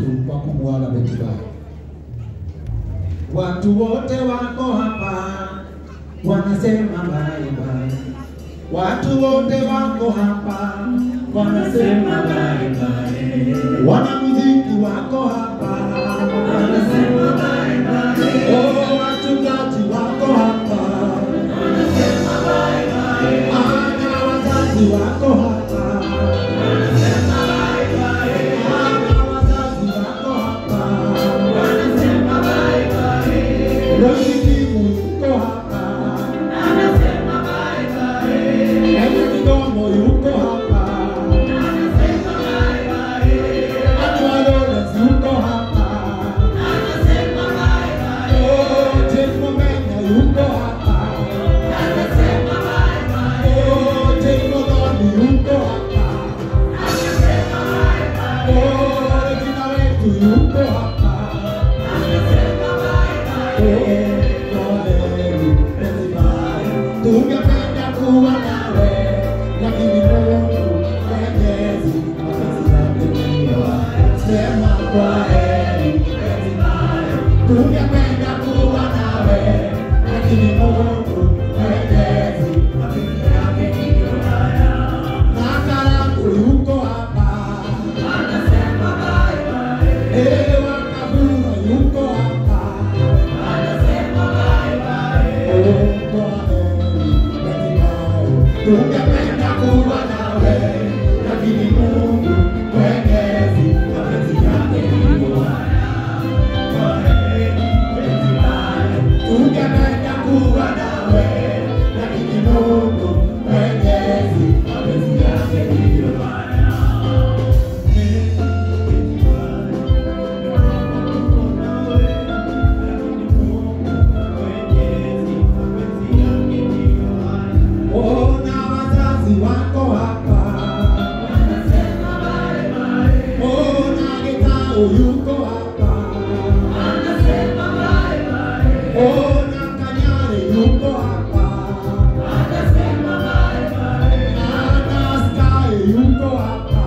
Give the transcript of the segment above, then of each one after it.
wetu kwa kumuaga Betty Bayo. Watu wote wako hapa wanasema bye bye. Watu wote wako hapa wanasema bye bye. Wanamuziki wako hapa wanasema bye bye. Oh, wachungaji wako hapa wanasema bye bye. Ana wazazi wako hapa wanasema bye bye. Ana wazazi wako hapa wanasema bye bye. Rafiki yuko hapa anasema bye bye. Ena Kidomo yuko hapa anasema bye bye. Adwa Lawrence yuko hapa anasema bye bye. Oh, Jane Momena yuko hapa anasema bye bye. Oh, Jane Modoni yuko hapa anasema bye bye. Oh, Regina wetu yuko hapa anasema bye bye. Tungependa kuwa nawe, lakini Mungu Mwenyezi mapenzi yake ndiyo haya. Sema kwa heri Betty Bayo. Tungependa kuwa nawe, lakini Mungu Mwenyezi mapenzi yake ndiyo haya. Na Karangu yuko hapa anasema bye bye. Ewa Kabura yuko hapa anasema bye bye. Oh, kwa heri Betty Bayo. Tungependa kuwa nawe, lakini Mungu Mwenyezi mapenzi yake ndiyo haya. Kwa heri Betty Bayo. Tungependa kuwa nawe, lakini Mungu Mwenyezi mapenzi yake ndiyo haya. Ona wazazi wako hapa wanasema bye bye. Ona Gitau yuko hapa anasema bye bye. Ona Kanyari yuko hapa anasema bye bye. Ana Sky yuko hapa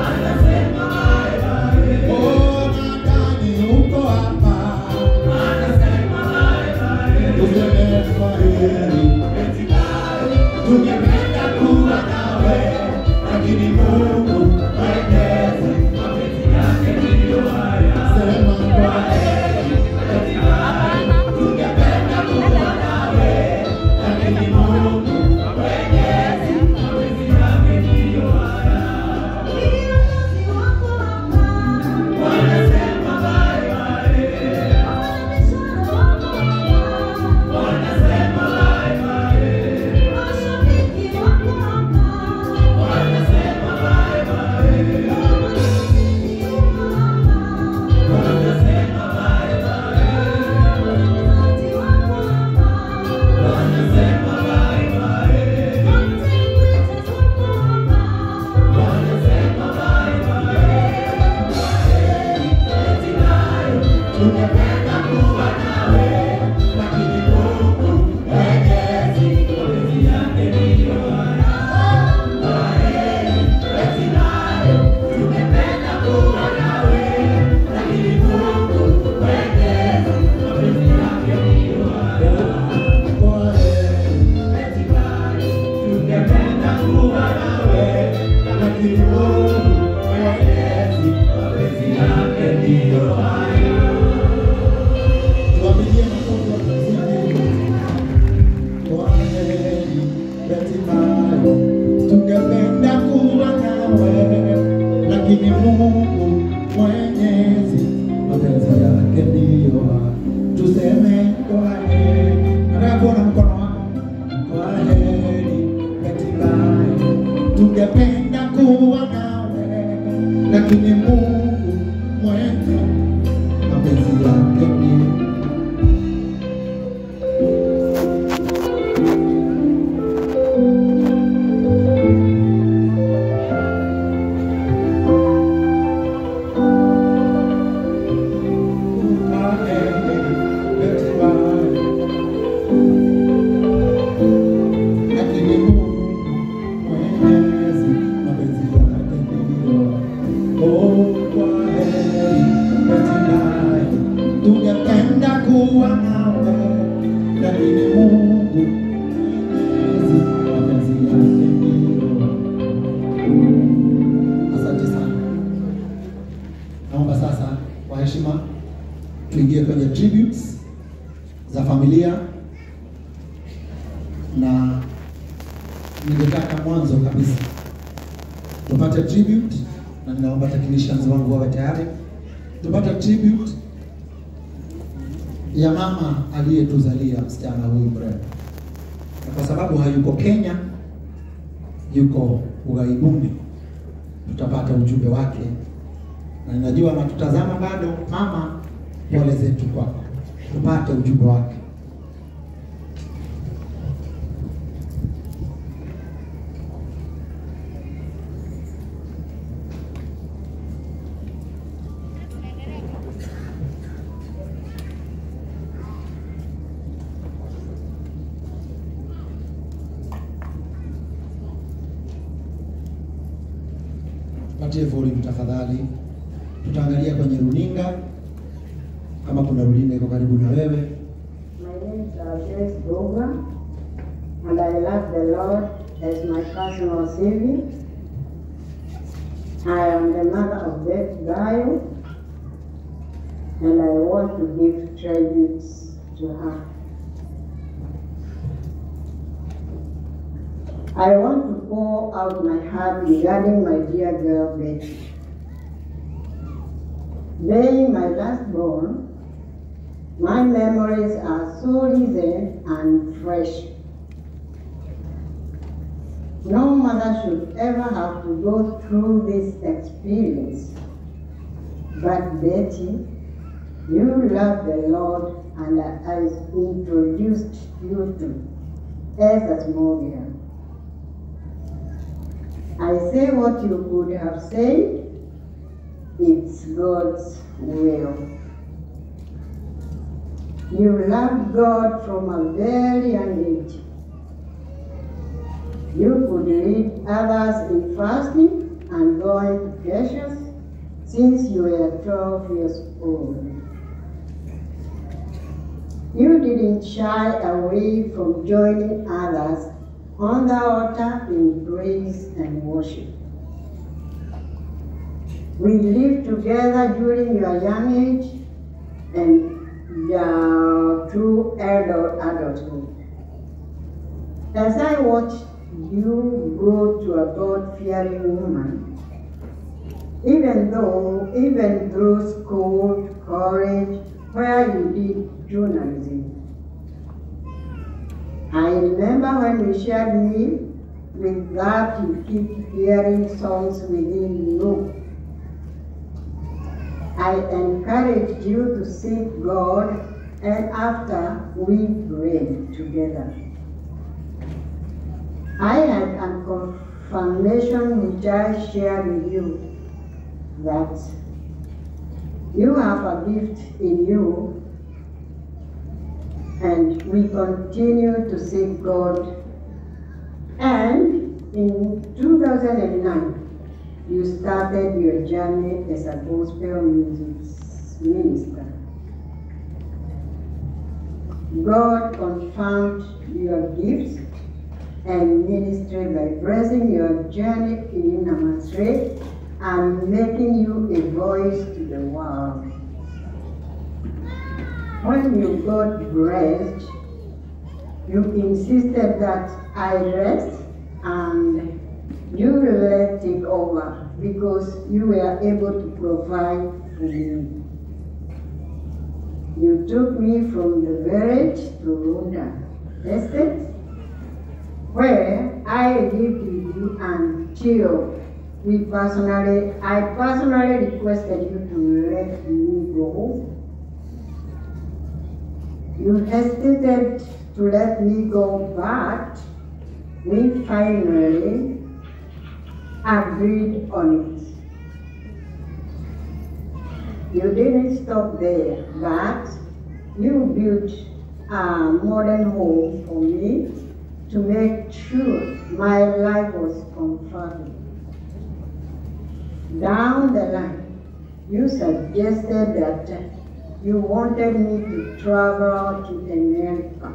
anasema bye bye. Ona Dani yuko hapa anasema bye bye. Tuseme kwa heri Betty Bayo. Tungependa kuwa nawe, lakini Mungu Mwenyezi mapenzi yake ndiyo haya. Sema kwa heri Betty Bayo. Tungependa kuwa nawe, lakini Mungu Mwenyezi mapenzi yake ndiyo haya. Viongozi wako hapa Wanasema bye bye. wafanyabiashara wako hapa Wanasema bye bye. mashabiki wako hapa Wanasema bye bye. mwanamuziki yuko hapa Wanasema bye bye. watangazaji wako hapa Wanasema bye bye. content creators wako hapa Wanasema bye bye. Betty Bayo. Tungependa kuwa nawe, lakini Mungu Mwenyezi mapenzi yake ndiyo haya. Kwaheri Betty Bayo. Tungependa kuwa nawe, lakini Mungu Mwenyezi mapenzi yake ndiyo haya. Kwaheri Betty Bayo. Tungependa kuwa nawe, lakini Mungu Mwenyezi mapenzi yake ndiyo haya. Tuwapigie makofi wanamuziki. Kwaheri Betty Bayo. Tungependa kuwa nawe, lakini Mungu Mwenyezi mapenzi yake ndiyo haya. Tuseme kwaheri. Nataka kuona mkono wako. Kwaheri Betty Bayo. Tungependa kuwa nawe, lakini Mungu Mwenyezi sasa kwa heshima tuingie kwenye tributes za familia, na ningetaka mwanzo kabisa tupate tribute, na ninaomba technicians wangu wawe tayari. Tupate tribute ya mama aliyetuzalia msichana huyu mrembo, na kwa sababu hayuko Kenya, yuko ughaibuni, tutapata ujumbe wake, na ninajua anatutazama bado. Mama, pole zetu kwako, tupate ujumbe wake. Patie volume tafadhali. Tutaangalia kwenye runinga kama kuna runinga iko karibu na wewe. My name is Grace Goga, and I love the Lord as my personal savior. I am the mother of Beth Gayo, and I want to give tributes to her. I want to pour out my heart regarding my dear girl Betty. Being my last born, my memories are so recent and fresh. No mother should ever have to go through this experience. But Betty, you love the Lord, and I introduced you to as a small girl. I say what you could have said, it's God's will. You loved God from a very young age. You could lead others in fasting and going to churches since you were 12 years old. You didn't shy away from joining others on the altar in praise and worship. We lived together during your young age and through adulthood. As I watched you grow to a God-fearing woman, even through school, college, where you did journalism. I remember when we shared meal with that you keep hearing songs within you. I encouraged you to seek God, and after we prayed together. I had a confirmation which I shared with you that you have a gift in you, and we continue to seek God. And in 2009, you started your journey as a gospel music minister. God confirmed your gifts and ministry by blessing your journey in Namaste and making you a voice to the world. When you got blessed, you insisted that I rest and you let it over because you were able to provide for me. You took me from the village to Runda Estate, where I lived with you until I personally requested you to let me go. You hesitated to let me go, but we finally agreed on it. You didn't stop there, but you built a modern home for me to make sure my life was comfortable. Down the line, you suggested that you wanted me to travel to America,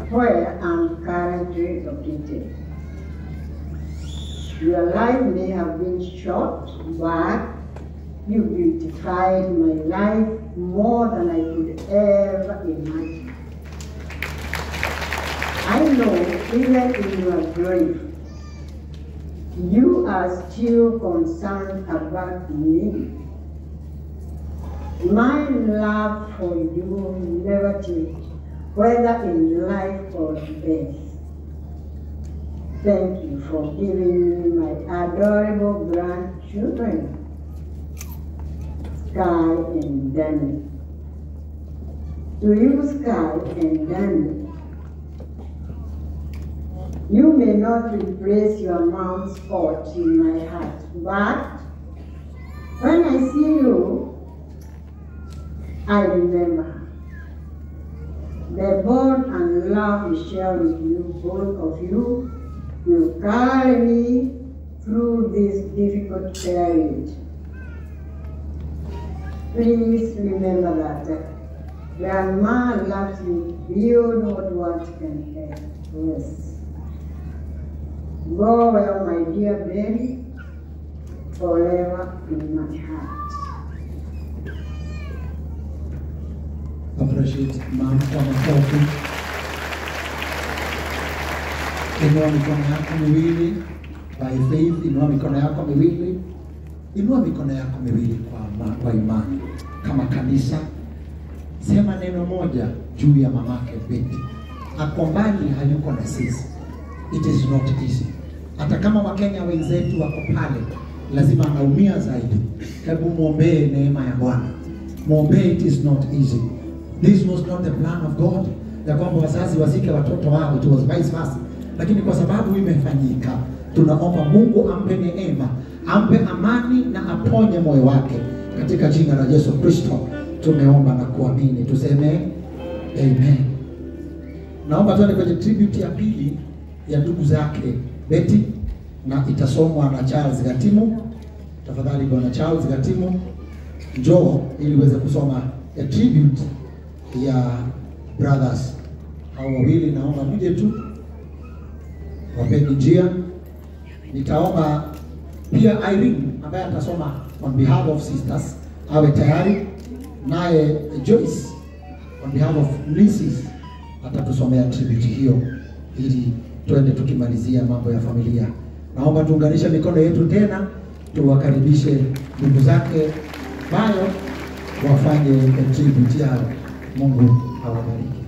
where I'm currently located. Your life may have been short, but You beautified my life more than I could ever imagine. I know even in your grave, you are still concerned about me. My love for you never changed, whether in life or death. Thank you for giving me my adorable grandchildren, Sky and Danny. To you, Sky and Danny, you may not replace your mom's spot in my heart, but when I see you, I remember the bond and love we share with you, both of you, will carry me through this difficult period. Please remember that Grandma loves you beyond what words can express. Go well, my dear baby, forever in my heart. Appreciate mom kwa makofi. Inua mikono yako miwili by faith, inua mikono yako miwili, inua mikono yako miwili kwa imani. Kama kanisa, sema neno moja juu ya mamake Betty. Ako mbali, hayuko na sisi. It is not easy. Hata kama Wakenya wenzetu wako pale, lazima anaumia zaidi. Hebu muombee neema ya Bwana. Muombee, it is not easy. This was not the plan of God, ya kwamba wazazi wazike watoto wao, it was vice versa. Lakini kwa sababu imefanyika, tunaomba Mungu ampe neema, ampe amani na aponye moyo wake. Katika jina la Yesu Kristo tumeomba na kuamini, tuseme amen. Naomba tuende kwenye tribute ya pili ya ndugu zake Betty, na itasomwa na Charles Gatimu. Tafadhali Bwana Charles Gatimu, njoo ili uweze kusoma a tribute ya brothers hao wawili. Naomba mje tu, wapeni njia. Nitaomba pia Irene ambaye atasoma on behalf of sisters awe tayari, naye Joyce on behalf of nieces atatusomea tribute hiyo ili tuende tukimalizia mambo ya familia. Naomba tuunganishe mikono yetu tena, tuwakaribishe ndugu zake Bayo wafanye tribute yao. Mungu awabariki.